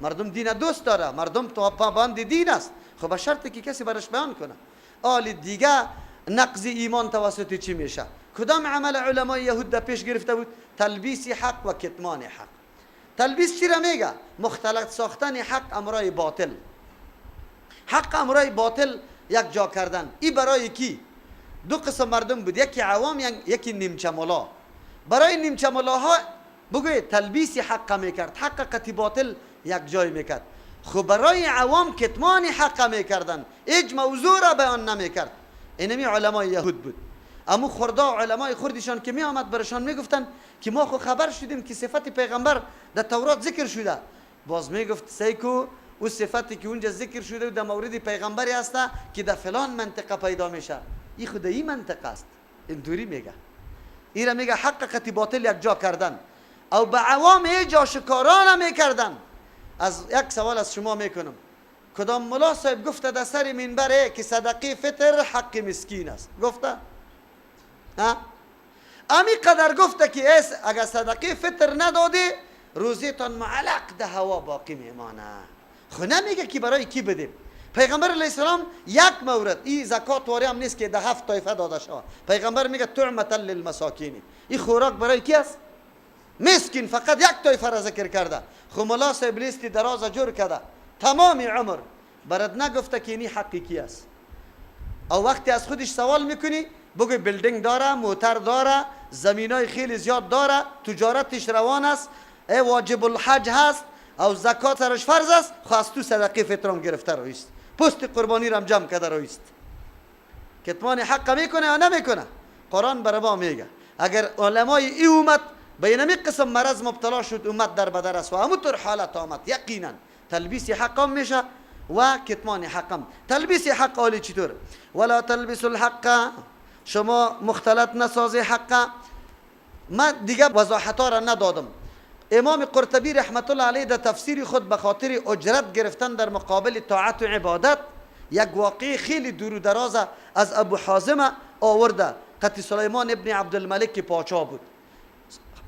مردم دین دوست داره، مردم تو پابند دین است، خب به شرطی که کسی برش بیان کنه. آل دیگه نقض ایمان توسط چی میشه؟ کدام عمل علمای یهود در پیش گرفته بود؟ تلبیس حق و کتمان حق. تلبیس چی را میگه؟ مختلط ساختن حق امرای باطل، حق امرای باطل یک جا کردن. ای برای کی؟ دو قسم مردم بود، یکی عوام، یکی نیمچه ملا. برای نیمچه ملاها بگوی تلبیس حق میکرد، حق قطی باطل یک جای میکرد. خب برای عوام کتمان حق میکردن، هیچ موضوع را بیان نمیکرد. اینمی علمای یهود بود. امو خردا علمای خردشان که می آمد برشان میگفتن که ما خو خبر شدیم که صفت پیغمبر در تورات ذکر شده. باز میگفت سیکو او صفتی که اونجا ذکر شده در مورد پیغمبری هست که در فلان منطقه پیدا میشه، این خود این منطقه است. اینطوری میگه، این را میگه حق قطی باطل یک جا کردن او به عوام هیچ آشکارا نمیکردن. از یک سوال از شما میکنم، کدام ملا صاحب گفته در سر منبر که صدقه فطر حق مسکین است؟ گفته؟ ها؟ امی قدر گفته که اگر صدقه فطر ندادی روزیتان معلق ده هوا باقی میمانه. خو نمیگه که برای کی بدیم. پیغمبر علیه السلام یک مورد این زکات واری هم نیست که ده 7 طایفه داده شود. پیغمبر میگه طعمة للمساکین، این خوراک برای کی است؟ مسکین. فقط یک طایفه را ذکر کرده. خو ملا صاحب لیستی دراز جور کرده تمام عمر برات نگفته که اینی حقی کی است. او وقتی از خودش سوال میکنی بگوی building داره، موتر داره، زمینای خیلی زیاد داره، تجارتش روان است، ای واجب الحج هست، او زکات سرش فرض است، خو از تو صدقه فطرم گرفته رویست، پست قربانی رم جمع کرده رویست. کتمان حق میکنه یا نمیکنه؟ قرآن برای ما میگه اگر علمای ای امت به اینمی قسم مرض مبتلا شد، امت در بدر است و همونطور حالت آمد. یقینا تلبیس حقم میشه و کتمان حقم. تلبیس حق آلی چطور؟ ولا تلبس الحق، شما مختلط نسازی حق. من دیگه وضاحت را ندادم. امام قرطبی رحمت الله علیه در تفسیر خود به خاطر اجرت گرفتن در مقابل طاعت و عبادت یک واقعه خیلی دور و دراز از ابو حازم آورده. قتی سلیمان ابن عبدالملک که پاچا بود،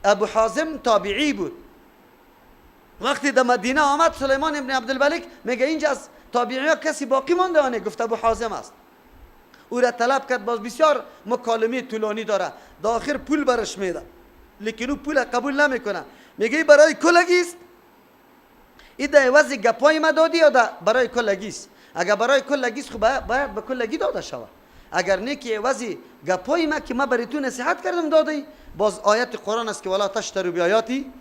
ابو حازم تابعی بود. وقتی در مدینه آمد سلیمان ابن عبدالملک میگه اینجا از تابعی ها کسی باقی مانده؟ آنه گفت ابو حازم است. او را طلب کرد، باز بسیار مکالمه طولانی داره، در آخر پول برش میده، لیکن او پول قبول نمیکنه. میگه برای کلگی است، این در عوض گپای ما دادی یا برای کلگی است؟ اگر برای کلگی است خب باید به کلگی داده شود، اگر نه که عوض گپای ما که ما برای تو نصیحت کردم دادی. باز آیت قرآن است که ولا تشتروا بیایاتی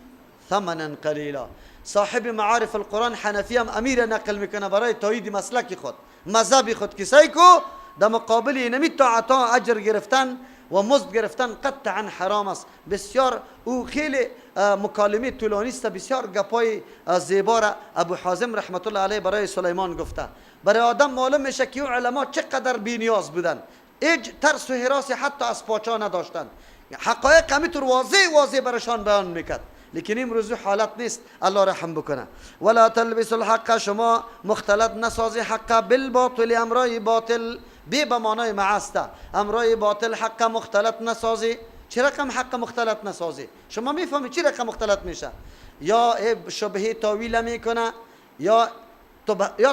ثمنا قلیلا. صاحب معارف القرآن حنفی هم امیر نقل میکنه برای تایید مسلک خود، مذهب خود، که سیکو در مقابل اینمی طاعتا اجر گرفتن و مزد گرفتن قطعا حرام است. بسیار او خیلی مکالمه طولانی است، بسیار گپای زیبا را ابو حازم رحمت الله علیه برای سلیمان گفته. برای آدم معلوم میشه که او علما چقدر بی‌نیاز بودن، هیچ ترس و هراس حتی از پاچا نداشتن، حقایق همینطور واضح واضح برشان بیان میکرد. لیکن امروز حالت نیست، الله رحم بکنه. ولا تلبس الحق، شما مختلط نسازی حق بالباطل، امرای باطل، بی به معنای معسته، امرای باطل حق مختلط نسازی. چه رقم حق مختلط نسازی؟ شما میفهمید چه رقم مختلط میشه؟ یا شبهه تاویل میکنه، یا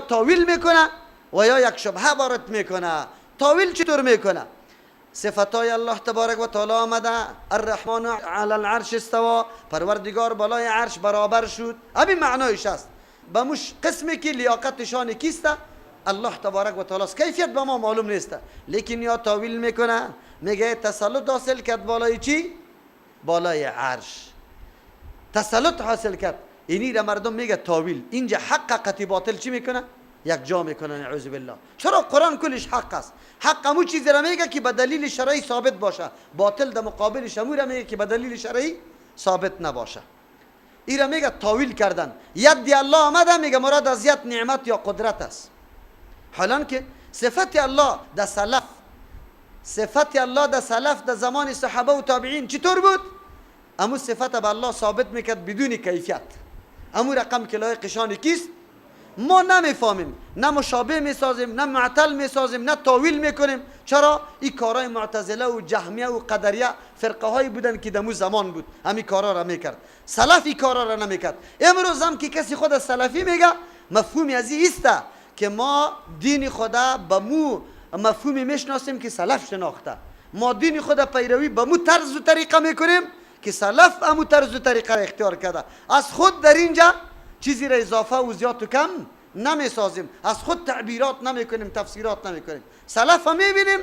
تاویل میکنه و یا یک شبهه وارد میکنه. تاویل چطور میکنه؟ صفتای الله تبارک و تعالی آمده، الرحمن علی العرش استوا، پروردگار بالای عرش برابر شد، همین معنایش است. به مش قسمی که لیاقتشان کیست؟ الله تبارک و تعالی است. کیفیت به ما معلوم نیست، لیکن یا تاویل میکنه، میگه تسلط حاصل کرد بالای چی؟ بالای عرش تسلط حاصل کرد. اینی را مردم میگه تاویل. اینجا حق قطعی باطل چی میکنه؟ یک جا میکنن، اعوذ بالله. چرا قرآن کلش حق است؟ حق همون چیزی را میگه که به دلیل شرعی ثابت باشه، باطل در مقابلش همون را میگه که به دلیل شرعی ثابت نباشه. این را میگه تاویل کردن. ید الله آمده، میگه مراد از ید نعمت یا قدرت است. حالان که صفت الله در سلف، صفت الله در سلف در زمان صحابه و تابعین چطور بود؟ امو صفت به الله ثابت میکرد بدون کیفیت. امو رقم که لایقشان کیست؟ ما نمیفهمیم، نه مشابه میسازیم، نه معطل میسازیم، نه تاویل میکنیم. چرا؟ این کارهای معتزله و جهمیه و قدریه فرقه هایی بودن که دمو زمان بود همین کارا را میکرد. سلف این کارا را نمیکرد. امروز هم که کسی خود سلفی میگه، مفهومی از این است که ما دین خدا به مو مفهومی میشناسیم که سلف شناخته. ما دین خدا پیروی به مو طرز و طریقه میکنیم که سلف امو طرز و طریقه را اختیار کرده. از خود در اینجا چیزی را اضافه و زیاد و کم نمیسازیم، از خود تعبیرات نمیکنیم، تفسیرات نمیکنیم. سلف هم میبینیم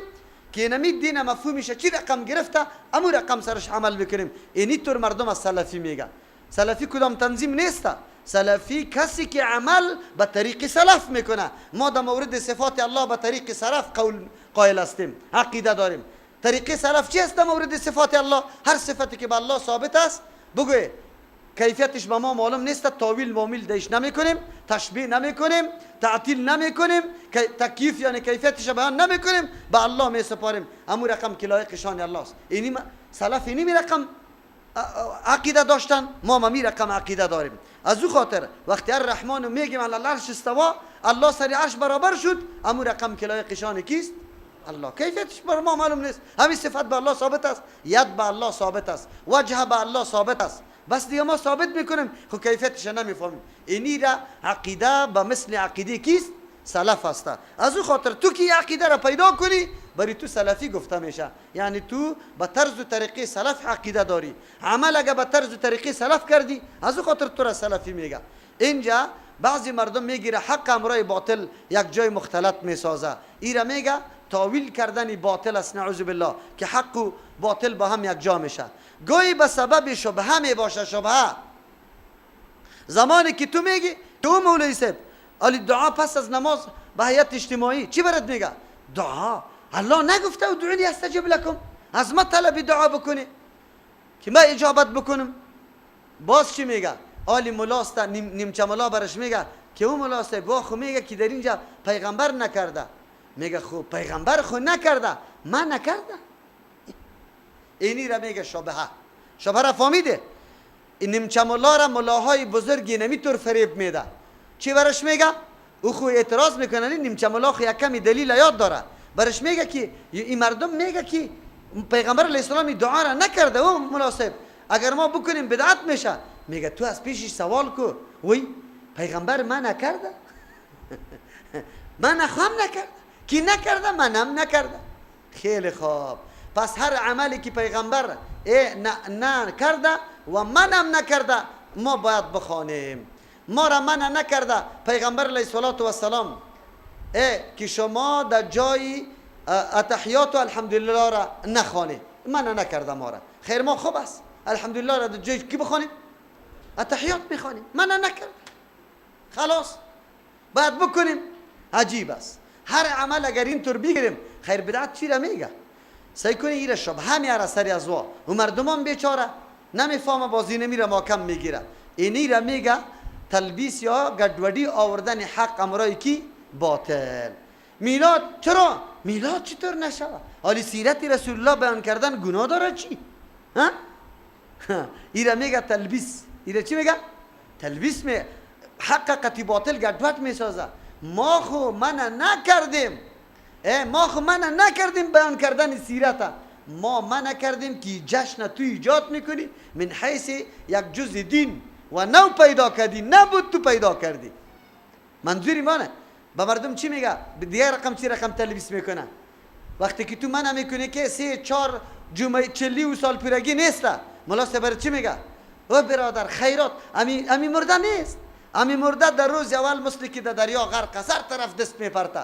که نمی دین مفهومش چی رقم گرفته، امو رقم سرش عمل میکنیم. اینی طور مردم از سلفی میگه. سلفی کدام تنظیم نیست، سلفی کسی که عمل به طریق سلف میکنه. ما در مورد صفات الله به طریق سلف قول قائل هستیم، عقیده داریم. طریق سلف چی است در مورد صفات الله؟ هر صفتی که به الله ثابت است بگوی کیفیتش به ما معلوم نیست، تاویل معامل دیش نمیکنیم، تشبیه نمیکنیم، تعطیل نمیکنیم، تکییف یعنی کیفیتش بیان نمیکنیم، به الله میسپاریم. امو رقم که لایق شان الله است. اینی سلف اینی می رقم عقیده داشتن، ما می رقم عقیده داریم. از او خاطر وقتی الرحمن میگیم علی العرش استوا، الله سر عرش برابر شد، امو رقم که لایق شان کیست؟ الله. کیفیتش بر ما معلوم نیست. همین صفت به الله ثابت است، ید به الله ثابت است، وجه به الله ثابت است، بس دیگه ما ثابت میکنیم، خب کیفیتش نمیفهمیم. اینی را عقیده به مثل عقیده کیست؟ سلف است. از او خاطر تو که عقیده را پیدا کنی، برای تو سلفی گفته میشه. یعنی تو به طرز و طریقه سلف عقیده داری، عمل اگه به طرز و طریقه سلف کردی، از او خاطر تو را سلفی میگه. اینجا بعضی مردم میگیره حق امرای باطل یک جای مختلط میسازه. ایرا میگه تاویل کردن باطل است، نعوذ بالله، که حق و باطل با هم یک جا میشه. گاهی به سبب شبهه میباشه. شبهه زمانی که تو میگی تو مولوی صاحب علی دعا پس از نماز به هیئت اجتماعی چی برات میگه؟ دعا الله نگفته و دعونی استجب لکم، از ما طلب دعا بکنی که ما اجابت بکنم. باز چی میگه؟ علی ملاست، نیمچه ملا برش میگه که او ملا صاحب واخو میگه که در اینجا پیغمبر نکرده. میگه خب پیغمبر خو نکرده، من نکرده. اینی را میگه شبهه. شبهه را فهمیده؟ این نیمچه ملا را ملاهای بزرگی نمیتور فریب میده. چی برش میگه؟ او خو اعتراض میکنه. نیمچه ملا خو یک کمی دلیل یاد داره. برش میگه که این مردم میگه که پیغمبر علیه السلام دعا را نکرده او مناسب، اگر ما بکنیم بدعت میشه. میگه تو از پیشش سوال کو، وی پیغمبر من نکرده، من خواهم نکرده، کی نکرده منم نکرده. خیلی خوب، پس هر عملی که پیغمبر نه کرده و منم نکرده ما باید بخوانیم. ما را منع نکرده پیغمبر علیه الصلاة والسلام که شما در جای اتحیات و الحمدلله را نخوانید، منع نکرده ما را. خیر ما خوب است، الحمدلله را در جای کی بخوانیم؟ اتحیات میخوانیم، منع نکرده، خلاص باید بکنیم. عجیب است هر عمل اگر اینطور بگیریم. خیر بدعت چی را میگه؟ سعی کنی ایره شبهه میاره سری از وا و مردمان بیچاره نمیفهمه، بازی نمیره ماکم میگیره. اینی را میگه تلبیس یا گډوډی آوردن حق امرای کی؟ باطل. میلاد چرا؟ میلاد چطور نشوه؟ حالی سیرت رسول الله بیان کردن گناه داره چی؟ ها؟ ایره میگه تلبیس. ایره چی میگه؟ تلبیس می حق قطی باطل گډوډ میسازه. ما خو منع نکردیم، ما خو منع نکردیم بیان کردن سیرت، ما منع کردیم که جشن تو ایجاد میکنی من حیث یک جز دین و نو پیدا کردی، نبود تو پیدا کردی. منظوری مانه به مردم چی میگه؟ دیگه رقم چی رقم تلبیس میکنه. وقتی که تو منع میکنی که 3-4 جمعه 40 و سال پیرگی نیست، ملا صاحب چی میگه؟ او برادر خیرات امی مرده نیست، امی مرده در روز اول مثل که در دریا غرق است، هر طرف دست میپرته،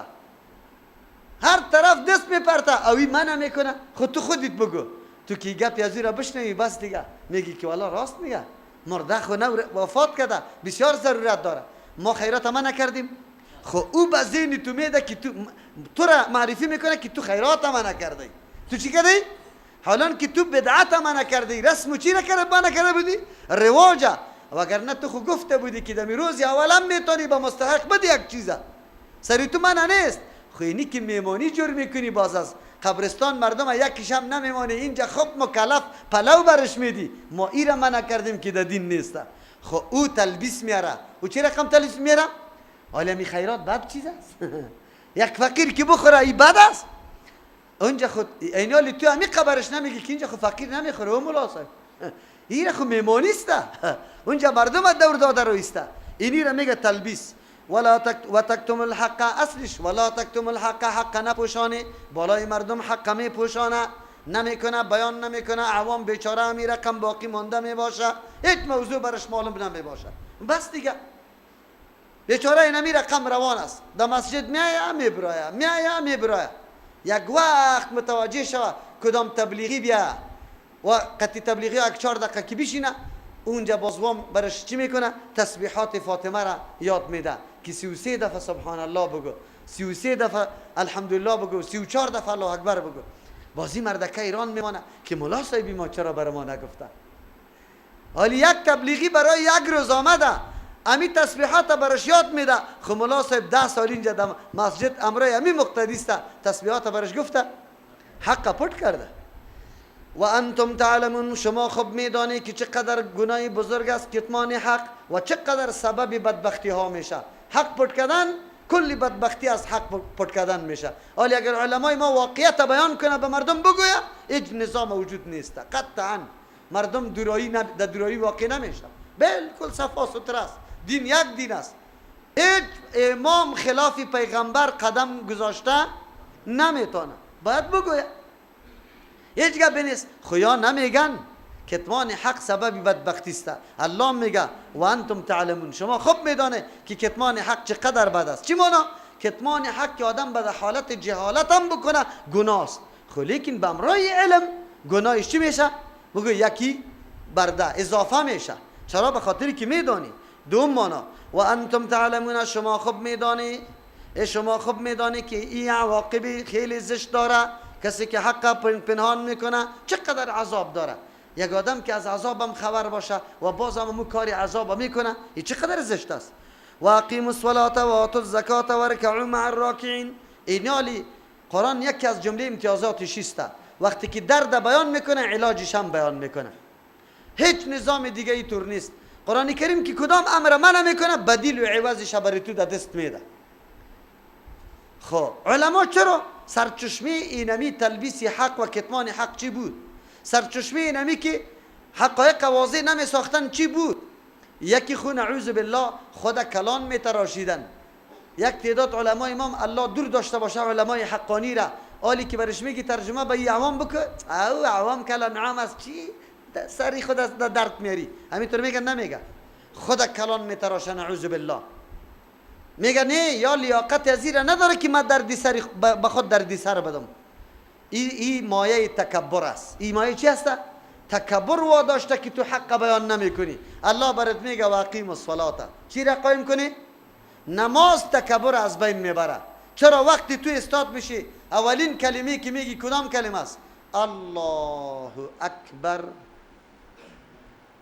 هر طرف دست میپرته. اوی منع میکنه. خود تو خودت بگو، تو که گپ از را بشنوی بس دیگه میگی که والا راست میگه، مرده خو نو وفات کرده، بسیار ضرورت داره، ما خیرات ما نکردیم. خو او به ذهن تو میده که تو را معرفی میکنه که تو خیرات ما نکردی، تو چی کردی؟ حالا که تو بدعت ما نکردی، رسم چی نکرده ما نکرده بودی، رواجه. وگرنه تو خو گفته بودی که دمی روز اولا میتونی به مستحق بدی یک چیزه، سری تو منع نیست. خو اینی که میمانی جور میکنی، باز از قبرستان مردم یکیش هم نمیمانی، اینجا خوب مکلف پلو برش میدی، ما ای را منع کردیم که در دین نیست. خو او تلبیس میاره. او چه رقم تلبیس میاره؟ حالا می خیرات بد چیز است؟ یک فقیر که بخوره ای بد است؟ اونجا خود اینالی تو همی خبرش نمیگی که اینجا خود فقیر نمیخوره او ملا صاحب، این خود میمانیسته، اونجا مردم دور داده رو ایسته. اینی را میگه تلبیس. ولا و تکتم الحق، اصلش ولا تکتم الحق، حق نپوشانه، بالای مردم حق میپوشانه، نمیکنه، بیان نمیکنه، عوام بیچاره همی رقم باقی مانده میباشه، هیچ موضوع برش معلوم نمیباشه. بس دیگه بیچاره این همی رقم روان است، در مسجد میایه میبرایه، میایه میبرایه. یک وقت متوجه شوه کدام تبلیغی بیا و قطی تبلیغی یک 4 دقیقه که بشینه، اونجا بازوام برش چی میکنه؟ تسبیحات فاطمه را یاد میده که 33 دفعه سبحان الله بگو، 33 دفعه الحمدلله بگو، 34 دفعه الله اکبر بگو. بازی مردکه ایران میمانه که ملا صاحبی ما چرا بر ما نگفته؟ حالی یک تبلیغی برای یک روز آمده، امی تسبیحات برش یاد میده. خب ملا صاحب 10 سال اینجا در مسجد امرای امی مقتدی است، تسبیحات برش گفته، حق پټ کرده. و انتم تعلمون، شما خب میدانی که چقدر گناه بزرگ است کتمان حق و چقدر سبب بدبختی ها میشه. حق پټ کردن کلی بدبختی از حق پټ کردن میشه. ولی اگر علمای ما واقعیت بیان کنه به مردم بگویه، هیچ نظام وجود نیست. قطعا مردم دورایی در دورایی واقع نمیشه، بالکل صفا ستر است. دین یک دین است، هیچ امام خلاف پیغمبر قدم گذاشته نمیتونه، باید بگویه. هیچ گپ نیست. خو نمیگن کتمان حق سبب بدبختی است. الله میگه و انتم تعلمون، شما خوب میدانه که کتمان حق چقدر بد است. چی معنا؟ کتمان حق که آدم به حالت جهالت هم بکنه گناه است، خو لیکن به امرای علم گناهش چی میشه؟ بگو یکی برده اضافه میشه. چرا؟ به خاطری که میدانی. دوم معنا و انتم تعلمون، شما خوب میدانی، شما خوب میدانی که این عواقب خیلی زشت داره. کسی که حق پنهان میکنه چقدر عذاب داره. یک آدم که از عذابم خبر باشه و باز هم کاری عذاب میکنه، این چقدر زشت است. و اقیموا الصلاة و آتوا الزکاة و ارکعوا مع الراکعین. اینالی قرآن یکی از جمله امتیازاتش است، وقتی که درد بیان میکنه علاجش هم بیان میکنه. هیچ نظام دیگه ای طور نیست. قرآن کریم که کدام امر منع میکنه بدیل و عوضش برای تو دست میده. خب علما چرا سرچشمه اینمی تلبیس حق و کتمان حق چی بود؟ سرچشمه اینمی که حقایق واضح نمی ساختن چی بود؟ یکی خو نعوذ بالله خود کلان می تراشیدن. یک تعداد علمای امام الله دور داشته باشه علمای حقانی را، آلی که برش میگی ترجمه به ای عوام بکن، او عوام کلان عام است چی؟ سری خود از درد میاری. همینطور میگن نمیگه خود کلان می تراشه نعوذ بالله. میگه نه یا لیاقت از را نداره که من دردی سر به خود دردی سر بدم. ای مایه تکبر است. ای مایه چی است؟ تکبر واداشته که تو حق بیان نمیکنی. الله برات میگه واقیم الصلاه. چی را قایم کنی؟ نماز تکبر از بین میبره. چرا؟ وقتی تو استاد میشی اولین کلمه که میگی کدام کلمه است؟ الله اکبر.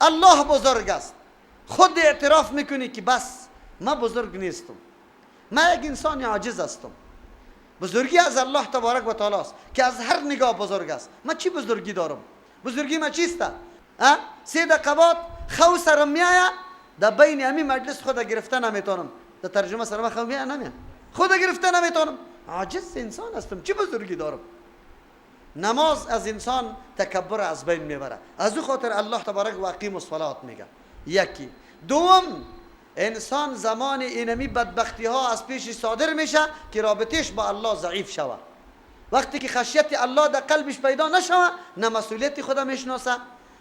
الله بزرگ است. خود اعتراف میکنی که بس من بزرگ نیستم، من یک انسان عاجز هستم. بزرگی از الله تبارک و تعالی است که از هر نگاه بزرگ است. من چی بزرگی دارم؟ بزرگی من چیست؟ 3 دقیقه بعد خو سرم میآید در بین امی مجلس خود گرفته نمیتونم. در ترجمه سرم خو میآید نمیاد، خود گرفته نمیتونم. عاجز انسان هستم، چی بزرگی دارم؟ نماز از انسان تکبر از بین میبره. از او خاطر الله تبارک و اقیم الصلاه میگه. یکی. دوم، انسان زمان اینمی بدبختی ها از پیش صادر میشه که رابطهش با الله ضعیف شوه. وقتی که خشیت الله در قلبش پیدا نشوه، نه مسئولیت خود میشناسه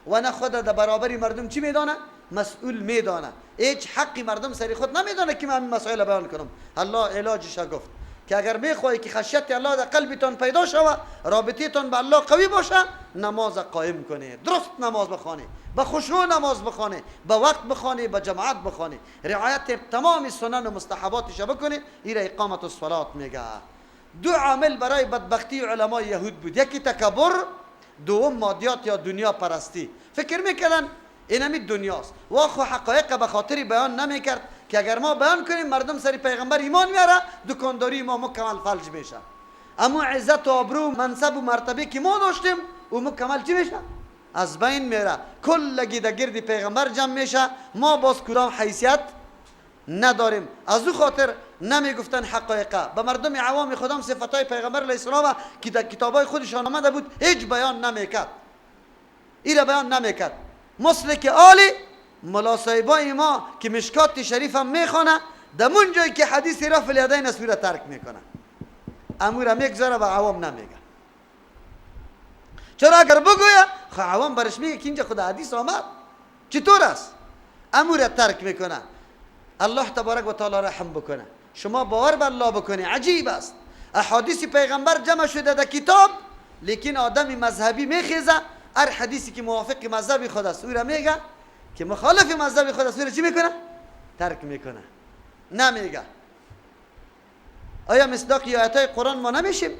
و نه خود در برابر مردم چی میدانه؟ مسئول میدانه. هیچ حقی مردم سری خود نمیدانه که من این مسائل بیان کنم. الله علاجش گفت که اگر میخوای که خشیت الله در قلبتان پیدا شوه، رابطهتان با الله قوی باشه، نماز قایم کنه، درست نماز بخوانه، به خشوع نماز بخوانه، به وقت بخوانه، به جماعت بخوانه، رعایت تمام سنن و مستحباتش بکنه. این را اقامت الصلاه میگه. دو عامل برای بدبختی علمای یهود بود، یکی تکبر، دوم مادیات یا دنیا پرستی. فکر میکردن اینمی دنیاست و خو حقایق به خاطر بیان نمیکرد که اگر ما بیان کنیم مردم سری پیغمبر ایمان میاره، دکانداری ما مکمل فلج میشه. اما عزت و آبرو منصب و مرتبه که ما داشتیم او مکمل چی میشه؟ از بین میره. کلگی در گرد پیغمبر جمع میشه، ما باز کدام حیثیت نداریم. از او خاطر نمیگفتن حقایقه به مردم عوام خودم. صفتای پیغمبر علیه السلام که در کتابای خودشان آمده بود هیچ بیان نمیکرد، ایره بیان نمیکرد. مثل که آلی ملا صاحبای ما که مشکات شریف هم میخوانه، در اون جایی که حدیث رفع الیدین است او ترک میکنه، امور میگذاره و عوام نمیگه. چرا؟ اگر بگویه خب عوام برش میگه که اینجا خود حدیث آمد، چطور است؟ امور ترک میکنه. الله تبارک و تعالی رحم بکنه. شما باور به الله بکنی، عجیب است. احادیث پیغمبر جمع شده در کتاب، لیکن آدم مذهبی میخیزه هر حدیثی که موافق مذهب خود است او را میگه، که مخالف مذهب خود است او را چی میکنه؟ ترک میکنه، نمیگه. آیا مصداق آیات قرآن ما نمیشیم؟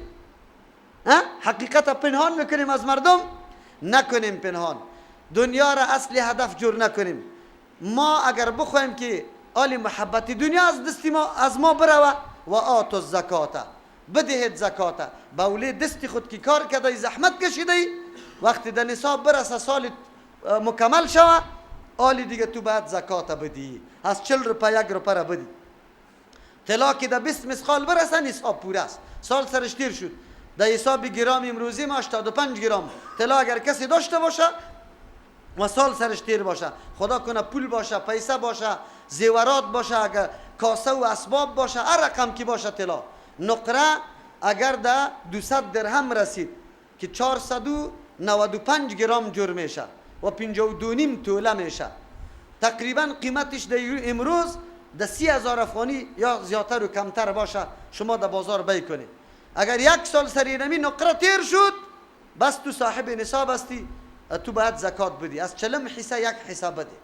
حقیقت پنهان میکنیم از مردم؟ نکنیم پنهان. دنیا را اصل هدف جور نکنیم. ما اگر بخوایم که آل محبت دنیا از دست ما از ما بروه، و آتوا الزکات، بدهید زکات. باولی دست خود که کار کرده زحمت کشیده، وقتی در نصاب برسه سال مکمل شوه، آلی دیگه تو باید زکات بدی. از 40 روپه 1 روپه را بدی. طلا که در 20 مثقال برسه نصاب پوره است، سال سرش تیر شد. در حساب گرام امروزی ما 85 گرم طلا اگر کسی داشته باشه و سال سرش تیر باشه، خدا کنه پول باشه، پیسه باشه، زیورات باشه، اگر کاسه و اسباب باشه، هر رقم که باشه طلا. نقره اگر در 200 درهم رسید که 495 گرم جور میشه و 52.5 توله میشه، تقریبا قیمتش در امروز در 30,000 افغانی یا زیادتر و کمتر باشه، شما در بازار بی کنید. اگر یک سال سری نمی نقره تیر شد، بس تو صاحب نصاب هستی، تو باید زکات بدی. از 40 حصه 1 حصه بدی.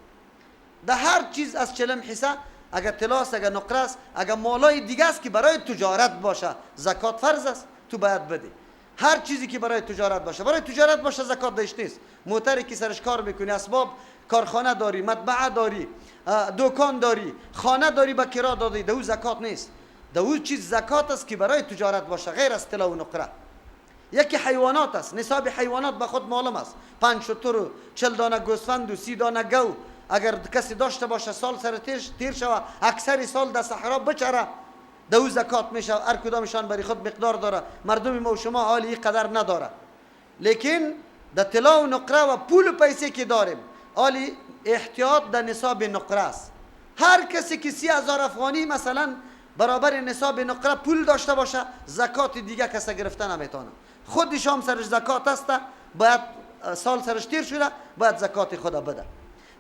در هر چیز از 40 حصه، اگر طلاست، اگر نقره است، اگر مالای دیگه است که برای تجارت باشه، زکات فرض است، تو باید بدی. هر چیزی که برای تجارت باشه، برای تجارت باشه زکات داشت نیست. موتری که سرش کار میکنی، اسباب کارخانه داری، مطبعه داری، دکان داری، خانه داری، به کرا دادی، در او زکات نیست. در او چیز زکات است که برای تجارت باشه، غیر از طلا و نقره. یکی حیوانات است، نصاب حیوانات به خود معلوم است، 5 شتر و 40 دانه گوسفند و 30 دانه گو اگر کسی داشته باشه، سال سر تیر شوه، اکثر سال در صحرا بچره، در او زکات میشه. هر کدامشان برای خود مقدار داره. مردم ما و شما حالی قدر نداره، لیکن در طلا و نقره و پول و پیسه که داریم، حالی احتیاط در نصاب نقره است. هر کسی که 30,000 افغانی مثلا برابر نصاب نقره پول داشته باشه، زکات دیگه کس گرفته نمیتونه. خودش هم سرش زکات است، باید سال سرش تیر شده، باید زکات خدا بده.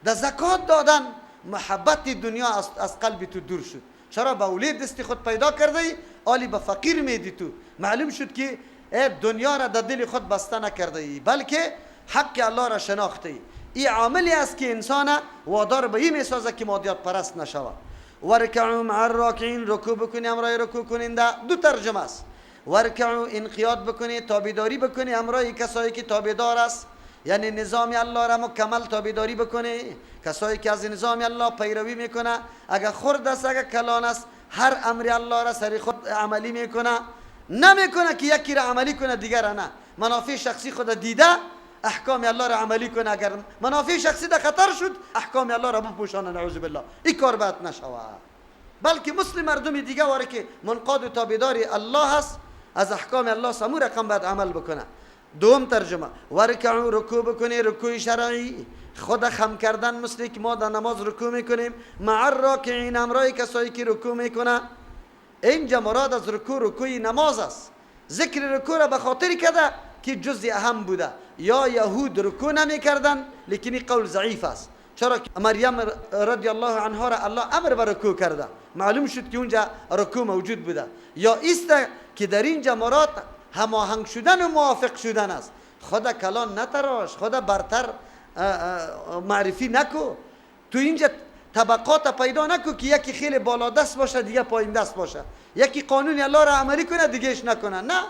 در زکات دادن محبت دنیا از قلب تو دور شد. چرا؟ به اولی دست خود پیدا کرده ای، آلی به فقیر میدی تو. معلوم شد که دنیا را در دل خود بسته نکرده ای، بلکه حق الله را شناخته ای. این عاملی است که انسان وادار به این میسازه که مادیات پرست نشود. ورکعوا مع الراکعین، رکوع بکنی همراه رکوع کننده. دو ترجمه است. ورکعوا انقیاد بکنی، تابعداری بکنی همراه کسایی که تابعدار است، یعنی نظام الله را مکمل تابعداری بکنی. کسایی که از نظام الله پیروی میکنه، اگر خرد است اگر کلان است، هر امر الله را سر خود عملی میکنه. نمیکنه که یکی را عملی کنه دیگر را نه. منافع شخصی خود دیده احکام الله را عملی کنه، اگر منافع شخصی در خطر شد احکام الله را بپوشانه، نعوذ بالله. این کار باید نشود، بلکه مثل مردم دیگه واره که منقاد و تابعدار الله است، از احکام الله سمو رقم باید عمل بکنه. دوم ترجمه ورکعوا، رکوع بکنی، رکوع شرعی، خود خم کردن مثل که ما در نماز رکوع میکنیم، مع الراکعین، همراه کسایی که رکوع میکنه. اینجا مراد از رکوع رکوع نماز است. ذکر رکوع را به خاطر کرده که جزء اهم بوده. یا یهود رکوع نمیکردن، لیکن این قول ضعیف است. چرا که مریم رضی الله عنها را الله امر به رکوع کرده، معلوم شد که اونجا رکوع موجود بوده. یا ایست که در اینجا مراد هماهنگ شدن و موافق شدن است. خدا کلان نتراش، خدا برتر معرفی نکو، تو اینجا طبقات پیدا نکو که یکی خیلی بالا دست باشه دیگه پایین دست باشه، یکی قانون الله را عملی کنه دیگهش نکنه. نه،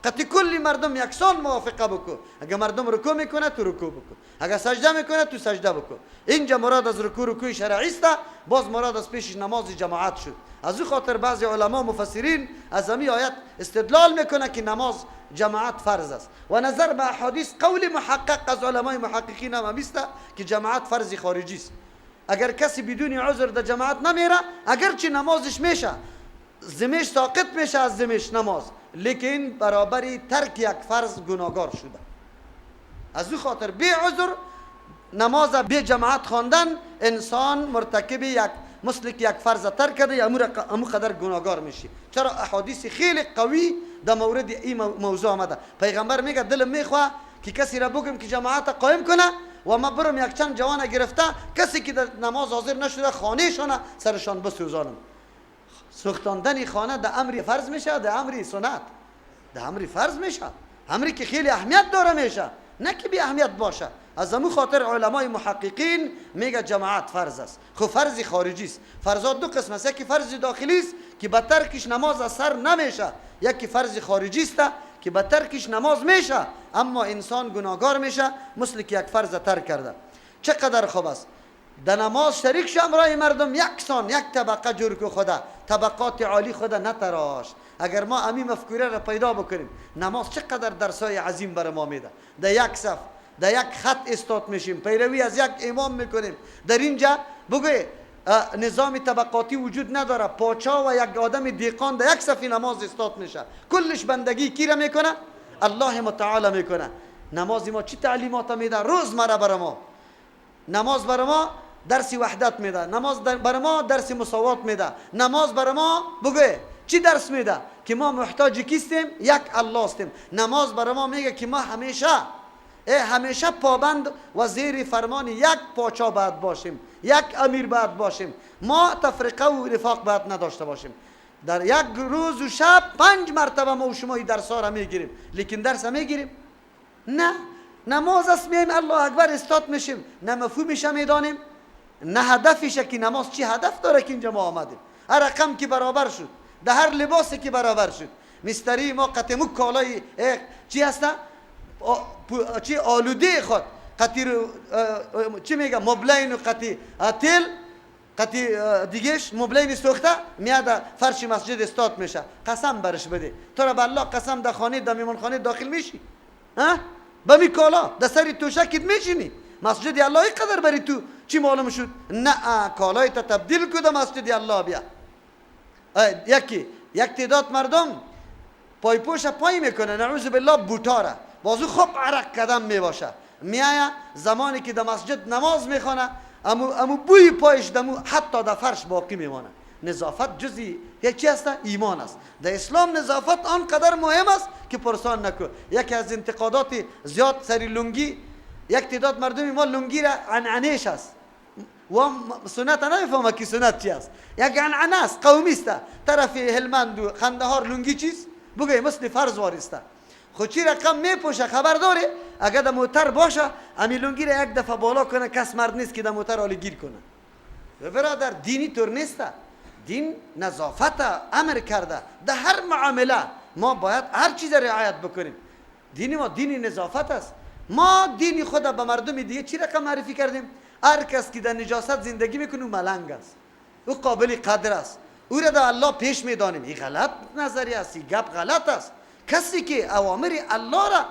قطعی کلی مردم یکسان موافقه بکو. اگه مردم رکوع میکنه تو رکوع بکو، اگه سجده میکنه تو سجده بکو. اینجا مراد از رکوع رکوع شرعی است، باز مراد از پیش نماز جماعت شد. از او خاطر بعضی علما مفسرین از همین آیت استدلال میکنه که نماز جماعت فرض است، و نظر به احادیث قول محقق از علمای محققین هم است که جماعت فرض خارجی است. اگر کسی بدون عذر در جماعت نمیره، اگرچه نمازش میشه، زمش ساقط میشه از زمش نماز، لیکن برابری ترک یک فرض گناهگار شده. از او خاطر بی عذر نماز بی جماعت خواندن انسان مرتکب یک مثل که یک فرض ترک کرده یا امو قدر گناهگار میشی. چرا احادیث خیلی قوی در مورد این موضوع آمده. پیغمبر میگه دلم میخواه که کسی را بگم که جماعت قایم کنه و ما برم یک چند جوان گرفته، کسی که در نماز حاضر نشده خانه شانه سرشان بسوزانم. سوختاندن خانه در امر فرض میشه، در امر سنت، در امر فرض میشه، امری که خیلی اهمیت داره میشه، نه که بی اهمیت باشه. از امو خاطر علمای محققین میگه جماعت فرض است. خب فرض خارجی است. فرضات دو قسم است، یکی فرض داخلی است که به ترکش نماز اثر نمیشه، یکی فرض خارجی است که به ترکش نماز میشه اما انسان گناهگار میشه مثل که یک فرض ترک کرده. چقدر خوب است در نماز شریک شو امرای مردم، یکسان یک طبقه جور کو خدا، طبقات عالی خدا نتراش. اگر ما امی مفکوره را پیدا بکنیم، نماز چقدر درسای عظیم بر ما میده. در یک صف، در یک خط استاد میشیم، پیروی از یک امام میکنیم. در اینجا بگوی نظام طبقاتی وجود نداره، پاچا و یک آدم دیقان در یک صف نماز استاد میشه، کلش بندگی کی را میکنه؟ الله متعال میکنه. نماز ما چی تعلیمات میده؟ روزمره بر ما نماز بر ما درس وحدت میده، نماز بر ما درس مساوات میده، نماز بر ما بگوی چی درس میده؟ که ما محتاج کیستیم؟ یک الله هستیم. نماز بر ما میگه که ما همیشه همیشه پابند و زیر فرمان یک پاچا باید باشیم، یک امیر باید باشیم، ما تفرقه و رفاق باید نداشته باشیم. در یک روز و شب 5 مرتبه ما و شما این درس ها را میگیریم، لیکن درس میگیریم؟ نه. نماز است میایم الله اکبر استاد میشیم، نه مفهومش میدانیم، نه هدفش که نماز چی هدف داره که اینجا ما آمدیم. هر رقم که برابر شد، در هر لباسی که برابر شد، مستری ما قطمو کالای چی هسته؟ چی آلوده خود قطیر چی میگه مبلین و قطی تیل قطی دیگهش مبلین سوخته میاد فرش مسجد استاد میشه. قسم برش بده تو را به الله قسم، در خانه در میمان خانه داخل میشی، ها به می کالا در سر توشکت میشینی، مسجد الله قدر بری تو چی معلوم شد؟ نه کالای تا تبدیل کو در مسجد الله بیا. یکی یک تعداد مردم پایپوش پای میکنه، نعوذ بالله بوتاره بازو خوب عرق قدم میباشه، میایه زمانی که در مسجد نماز میخوانه امو بوی پایش دمو حتی در فرش باقی میمانه. نظافت جزی یکی است، ایمان است. در اسلام نظافت آنقدر مهم است که پرسان نکو. یکی از انتقادات زیاد سری لنگی، یک تعداد مردمی ما لنگی را عنعنهش است و سنت نمیفهمه که سنت چی است. یک عنعنه است، قومی است. طرف هلمند و قندهار لنگی چیست؟ بگوی مثل فرض وارسته. خو چی رقم میپوشه خبر داره؟ اگر در موتر باشه امی لنگی را یک دفعه بالا کنه کس مرد نیست که در موتر حالی گیر کنه. برادر دینی طور نیست. دین نظافت امر کرده. در هر معامله ما باید هر چیز رعایت بکنیم. دین ما دین نظافت است. ما دین خود به مردم دیگه چی رقم معرفی کردیم؟ هر کس که در نجاست زندگی میکنه او ملنگ است، او قابل قدر است، او را در الله پیش میدانیم. این غلط نظریه است، این گپ غلط است. کسی که اوامر الله را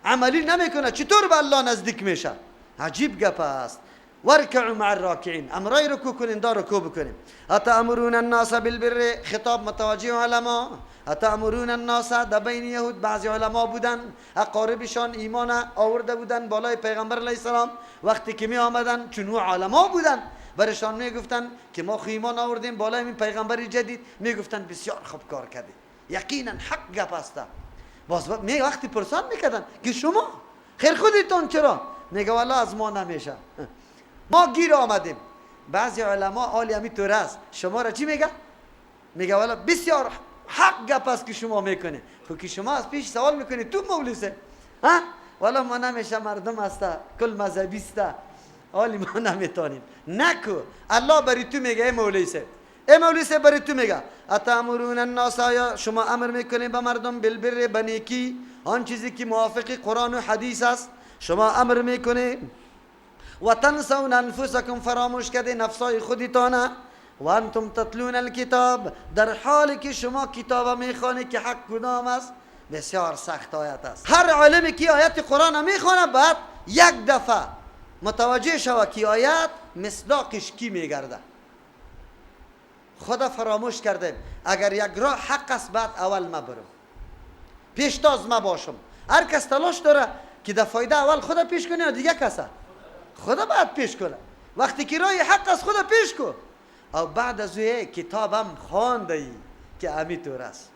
عملی نمیکنه چطور به الله نزدیک میشه؟ عجیب گپ است. ورکعوا مع الراکعین، امرای رکوع کنین دا رکوع بکنیم. اتامرون الناس بالبر، خطاب متوجه علما. اتامرون الناس، در بین یهود بعضی علما بودن اقاربشان ایمان آورده بودن بالای پیغمبر علیه السلام. وقتی که می آمدن چون او علما بودن برشان میگفتن که ما خو ایمان آوردیم بالای این پیغمبر جدید، میگفتن بسیار خوب کار کردید، یقینا حق گپ است. باز می وقتی پرسان میکردن که شما خیر خودتون چرا؟ میگه والله از ما نمیشه، ما گیر آمدیم. بعضی علما عالی همی طور است، شما را چی میگه؟ میگه والا بسیار حق گپ است که شما میکنه. خب که شما از پیش سوال میکنی تو مولویسه، ها والا ما نمیشه، مردم است کل مذهبی است، عالی ما نمیتونیم. نکو الله بری تو میگه ای مولویسه، ای مولویسه بری تو میگه اتامرون الناس، یا شما امر میکنی به مردم بالبر، به نیکی، آن چیزی که موافق قرآن و حدیث است شما امر میکنی، و تنسون انفسکم، فراموش کرده نفسای خودتانه، و انتم تتلون الکتاب، در حالی که شما کتاب میخوانید که حق کدام است. بسیار سخت آیت است. هر عالمی که آیت قرآن میخوانه باید یک دفعه متوجه شوه که آیت مصداقش کی میگرده. خدا فراموش کردیم. اگر یک راه حق است بعد اول ما برم، پیشتاز ما باشم. هر کس تلاش داره که در فایده اول خدا پیش کنه یا دیگه کسه خدا بعد پیش کنه. وقتی که راه حق است خدا پیش کن، او بعد از او کتابم خوانده ای که امی طور است.